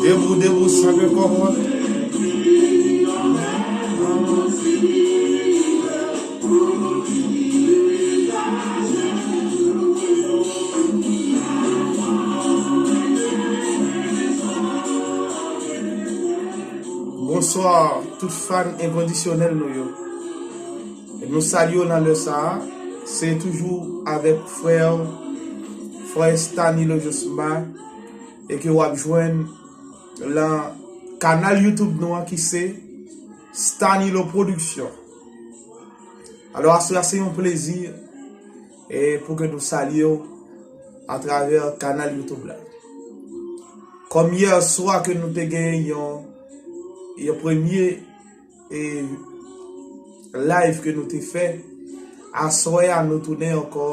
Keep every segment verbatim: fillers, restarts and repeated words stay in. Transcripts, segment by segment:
Debout, debout, san ke kòb mwen. Bonswa, tout fan enkondisyonèl nou yo. E nou salye w nan lè sa a. Se toujou avèk frè, frè Stanilo Josma, e ke w ap jwenn lan kanal YouTube nou an ki se Stanilo Production. Alò, aswè a se yon plezi e pou ke nou salye w atravè kanal YouTube la. Kòm yè swa ke nou te gen yon, yon premye e live ke nou te fè, aswè a nou tounen ankò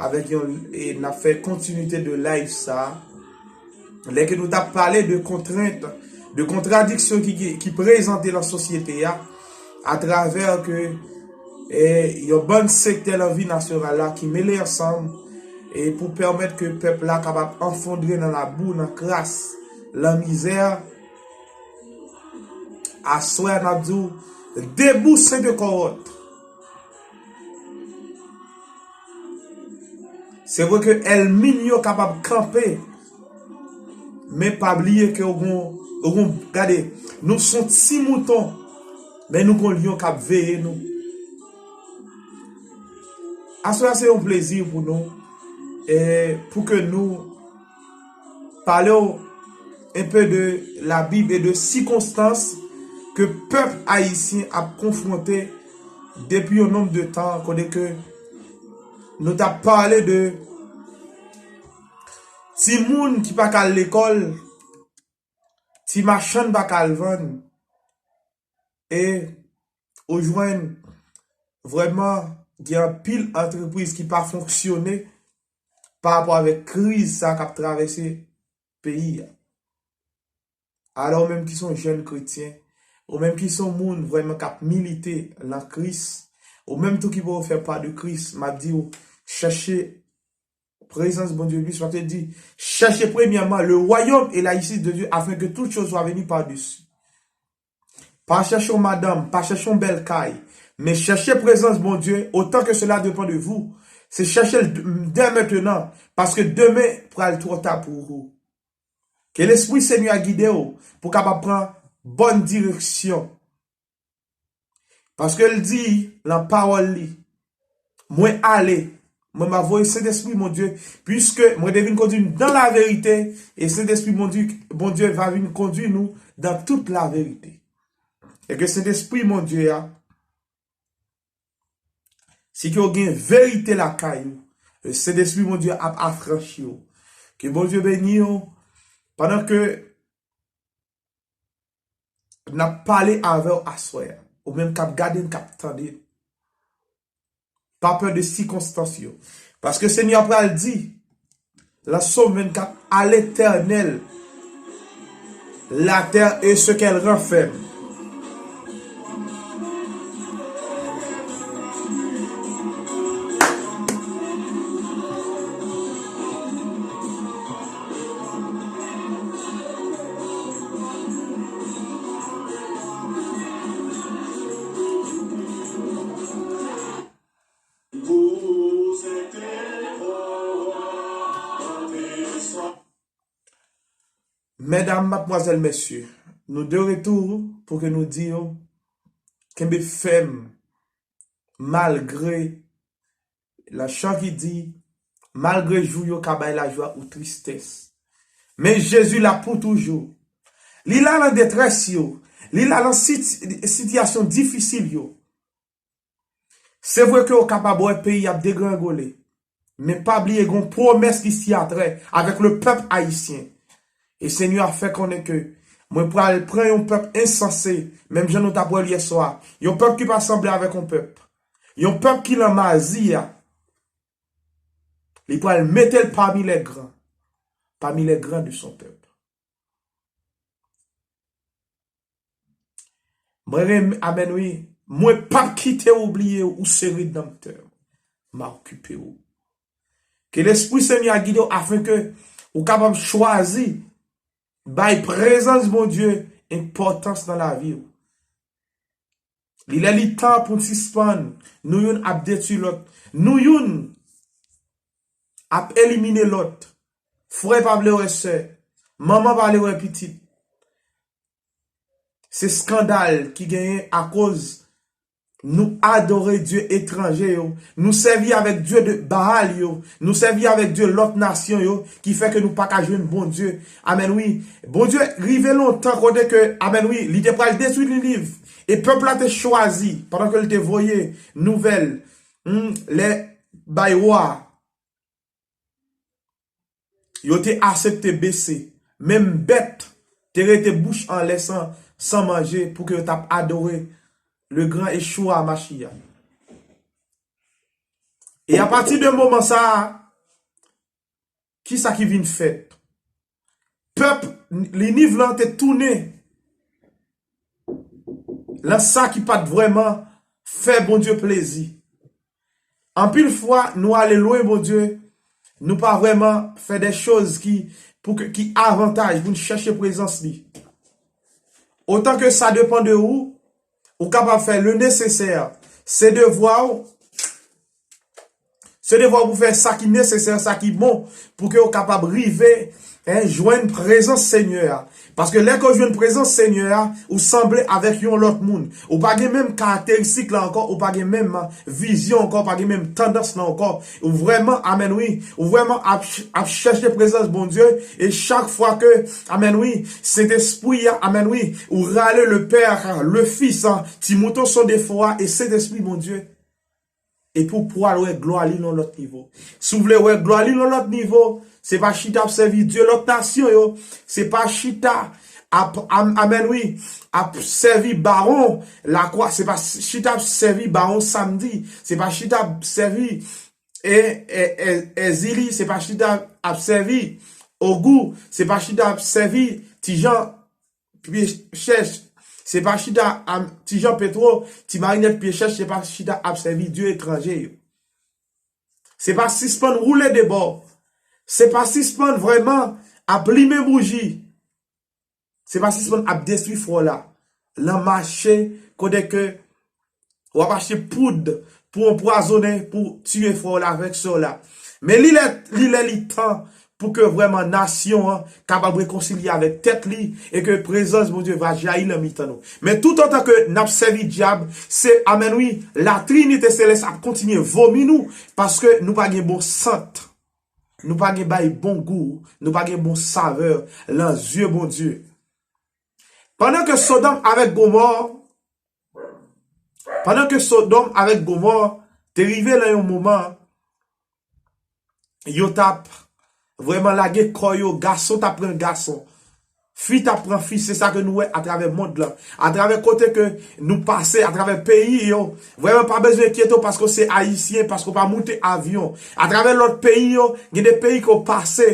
avèk yon, e n ap fè kontinite de live sa a. Lè ke nou t ap pale de kontrent, de kontradiksyon ki, ki, ki prezante lan sosyete a, atravè ke, e, yon bann sektè lan vi nasyonal la ki mele ansanm, e pou pèmèt ke pèp la kapab anfondre nan labou, nan kras, lan mizè, aswè a n ap di w, debout Sent Kòwòt. Se vre ke èlmin yo kapab kanpe, men pa bliye ke ou gon, ou gon, gade, nou se yon ti mouton, men nou gon lyon k ap veye nou. Aswè a se yon plezi pou nou, e pou ke nou pale w un peu de la Bible et de sikonstans ke pèp ayisyen ap konfwonte depi yon nonb de tan, kote ke nou t ap pale de timoun ki pa ka al lekòl, ti machann pa ka al vann, e ou jwenn vrèman gen anpil antrepriz ki pa fonksyone pa rapò avèk kriz sa k ap travèse peyi a. Alò, ou menm ki se yon jèn kretyen, ou menm ki se yon moun vrèman k ap milite lan Kris, ou menm tou ki poko fè pa de Kris, m ap di w, chèche prezans Bondye plis, m ap te di, cherchez premièrement le royaume et la justice de Dieu afin que toutes choses soient venues par-dessus. Pa chèche yon madanm, pa chèche yon bèl kay, men chèche prezans Bondye, autant que cela dépend de vous. Se chèche l d-, dès maintenant, paske demen pral twò ta pou ou. Ke Lespri Senyè a gide w pou w kapab pran bòn direksyon. Paske l di lan pawòl li, mwen ale, mwen m ap voye Sentespri Bondye, puiske mwen te vin kondui nou dan laverite, e Sentespri Bondye, Bondye va vin kondui nou dan tout laverite. E ke Sentespri Bondye a, si ke w gen verite lakay ou, Sentespri Bondye ap afranchi w. Ke Bondye beni w, pandan ke n ap pale avè w aswè a, ou menm k ap gade n, k ap tande n. Pa pè de sikonstans yo. Paske Senyè a pral di, lan Sòm vennkat, à l'Éternel, la terre et ce qu'elle renferme. Medam, madmwazèl, mesye, nou de retou pou ke nou di yo, kenbe fèm, malgre, lan chan ki di, malgre jou yo ka bay lajwa ou tristès. Men Jezi la pou toujou. Li la lan detrès yo. Li la lan sit-, sitiyasyon difisil yo. Se vre ke w kapab wè peyi ap degrengole, men pa bliye gen yon pwomès ki si atrè avèk le pèp ayisyen. E Senyè a fè konnen ke Mwen pral pran yon pèp ensanse, menm jan nou t ap wè l yèswa. Yon pèp ki pa sanble avèk yon pèp. Yon pèp ki lan mazi a. Li pral mete l pami lè gran. Pami lè gran de son pèp. Mwen renmen, amèn wi. Mwen p ap kite w bliye ou se redanmtè. M a okipe w. Ke Lespri Senyè a gide w afenke ou kapab chwazi bay prezans Bondye enpòtans nan lavi w. Li lè li tan pou n sispann. Nou youn ap detwi lòt. Nou youn ap elimine lòt. Frè pa vle wè sè. Manman pa vle wè pitit. Se eskandal ki genyen akoz nou adore dye etranje yo. Nou sèvi avèk dye de Baal yo. Nou sèvi avèk dye lòt nasyon yo ki fè ke nou pa ka jwenn Bondye. Amèn wi. Bondye rive lontan kote ke, amèn wi, li te pral detwi Niniv. E pèp la te chwazi, pandan ke l te voye nouvèl, hmm, lè bay wa. Yo te asepte bese. Menm bèt te rete bouch anlè san, san manje pou ke yo t ap adore le gran Echwa Machiya. E apati de moman sa a, kisa ki vin fèt? Pèp Niniv lan te tounen lan sa ki pa t vrèman fè Bondye plezi. Anpil fwa, nou ale lwen Bondye, nou pa vrèman fè de choz ki, pou ke, ki avantaj pou n chèche prezans li. Otan ke sa depann de ou, ou kapab fè le nesesè. Se devwa w, se devwa w pou fè sa ki nesesè, sa ki bon, pou ke w kapab rive, en, jwenn prezans Senyè a. Paske lè ke w jwenn prezans Senyè a, ou sanble avèk yon lòt moun. Ou pa gen menm karakteristik la ankò, ou pa gen menm vizyon ankò, ou pa gen menm tandans la ankò. Ou vrèman, amèn wi, ou vrèman ap, ap chèche prezans Bondye, e chak fwa ke, amèn wi, Sentespri a, amèn wi, ou rale le Père, le Fils, ti mouton san defo a, e Sentespri Bondye. Epi w pral wè glwa li nan lòt nivo. Si w vle wè glwa li nan lòt nivo, se pa chita ap sèvi dye lòt nasyon yo, se pa chita ap, am-, amèn wi, ap sèvi bawon lakwa, se pa chita ap sèvi bawon samdi, se pa chita ap sèvi e, e, e, ezili, se pa chita ap sèvi ogou, se pa chita ap sèvi ti jan pye chèch, se pa chita a, ti jan petwo, ti marinèt pye chèch, se pa chita ap sèvi dye etranje yo. Se pa sispann woule de bò. Se pa sispann vrèman ap limen bouji. Se pa sispann ap detwi frè w la. Lan mache kote ke w ap achte poud pou anpwazonnen, pou tiye frè w la avèk sè w la. Men li lè, li lè li tan pou ke vrèman nasyon an kapab rekonsilye avèk tèt li e ke prezans Bondye va jayi lan mitan nou. Men toutotan ke n ap sèvi dyab, se, amèn wi, latrinite selès ap kontinye vomi nou paske nou pa gen bon sant. Nou pa gen bay bon gou, nou pa gen bon savè lan zye Bondye. Pandan ke Sodòm avèk Gomò, pandan ke Sodòm avèk Gomò te rive lan yon moman, yo t ap vrèman lage kò yo, gason t ap pran gason, fi t ap pran fi, se sa ke nou wè atravè mond lan, atravè kote ke nou pase, atravè peyi yo. Vrèman pa bezwen enkyete w paske w se ayisyen, paske w pa moute avyon. Atravè lòt peyi yo, gen de peyi ke w pase,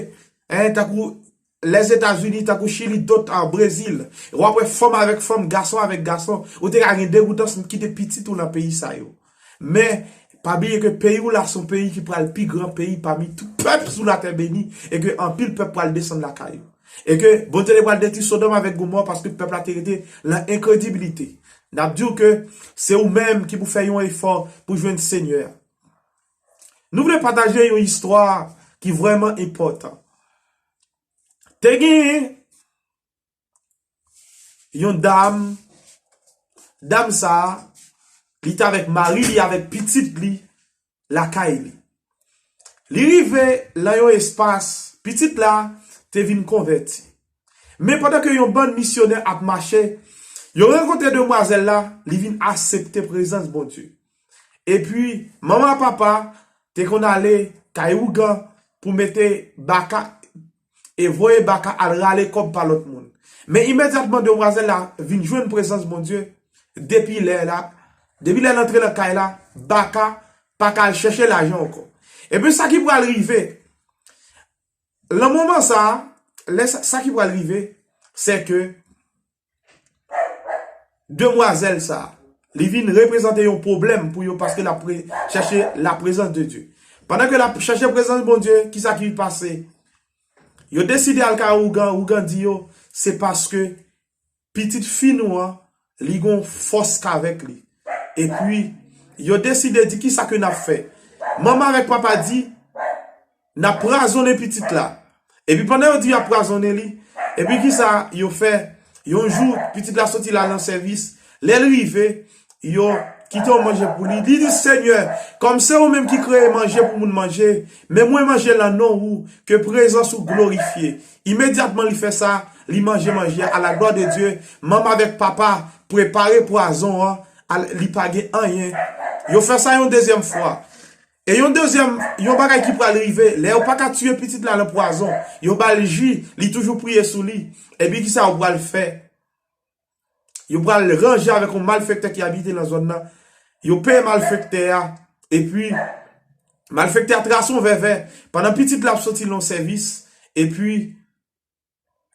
en, tankou Lèzetazini, tankou Chili, dòt, a, Brezil. W ap wè fanm avèk fanm, gason avèk gason. Ou te ka gen degoutans kite pitit ou lan peyi sa yo. Men, pa bliye ke peyi w la se yon peyi ki pral pi gran peyi pami tout pèp sou latè beni, e ke anpil pèp pral desann lakay yo. E ke Bondye te pral detwi Sodòm avèk Gomò paske pèp la te rete lan enkredibilite. N ap di w ke se ou menm ki pou fè yon efò pou jwenn Senyè a. Nou vle pataje yon istwa ki vrèman enpòtan. Te genyen yon dam, dam sa a, li t avèk mari li, avèk pitit li, lakay li. Li rive lan yon espas, pitit la te vin konvèti. Men pandan ke yon bann misyonè ap mache, yo rankontre demwazèl la, li vin asepte prezans Bondye. Epi, manman ak papa te konn ale kay ougan pou mete baka e voye baka al rale kòb pa lòt moun. Men imedyatman demwazèl la vin jwenn prezans Bondye, depi lè la, depi lè l antre nan kay la, Baka pa ka al chèche lajan ankò. Epi sa ki pral rive, nan moman sa a, lè sa, sa ki pral rive, se ke demwazèl sa a, li vin reprezante yon pwoblèm pou yo paske l ap pre, chèche la prezans de Dye. Pandan ke l ap chèche prezans Bondye, kisa ki pase? Yo deside al kay ougan, ougan di yo, se paske pitit fi nou an, li gon fòs k avèk li. Epi, yo deside di kisa ke n ap fè. Manman avèk papa di, n ap pwazonnen pitit la. Epi pandan yo di y ap pwazonnen li, epi kisa yo fè? Yon jou, pitit la soti la nan sèvis. Lè l rive, yo kite yon manje pou li. Li di, Senyè, kòm se ou menm ki kreye manje pou moun manje, men mwen manje lan non ou, ke prezans ou glorifye. Imedyatman li fè sa, li manje manje a la glwa de Dye. Manman avèk papa prepare pwazon an, al, li pa gen anyen. Yo fè sa yon dezyèm fwa. E yon dezyèm, yon bagay ki pral rive, lè yo pa ka tiye pitit la nan pwazon, yo ba l ji, li toujou priye sou li. Epi kisa yo pral fè? Yo pral ranje avèk yon malfektè ki abite nan zòn nan. Yo peye malfektè a, epi malfektè a trase yon vèvè. Pandan pitit la ap soti nan sèvis, epi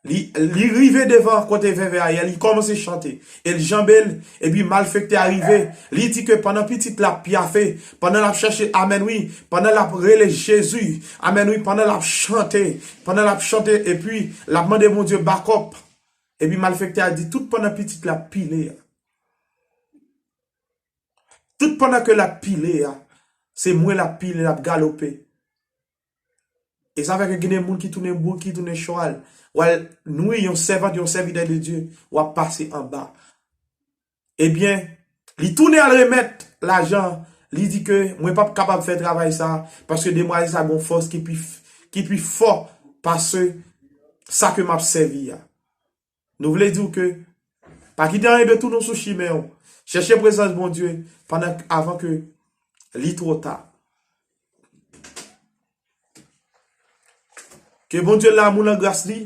li, li rive devan kote vèvè a ye, li kòmanse chante. E l janbe l, epi malfektè a rive. Li di ke pandan pitit la ap pyafe, pandan l ap chèche, amèn wi, pandan l ap rele Jezi, amèn wi, pandan l ap chante, pandan l ap chante, epi l ap mande Bondye bakòp. Epi malfektè a di, tout pandan pitit la ap pile a. Tout pandan ke l ap pile a, se mwen l ap pile, l ap galope. E sa fè ke gen de moun ki tounen boug, ki tounen chwal. W al nwi yon sèvant, yon sèvitè de Dye, w ap pase anba. Ebyen, li tounen al remèt lajan, li di ke mwen p ap kapab fè travay sa, paske demwazèl sa gon fòs ki pi, ki pi fò pase sa ke m ap sèvi a. Nou vle di w ke pa kite anyen de tounen w sou chimen w. Chèche prezans Bondye pandan, avan ke li twò ta. Ke Bondye lanmou l an gras li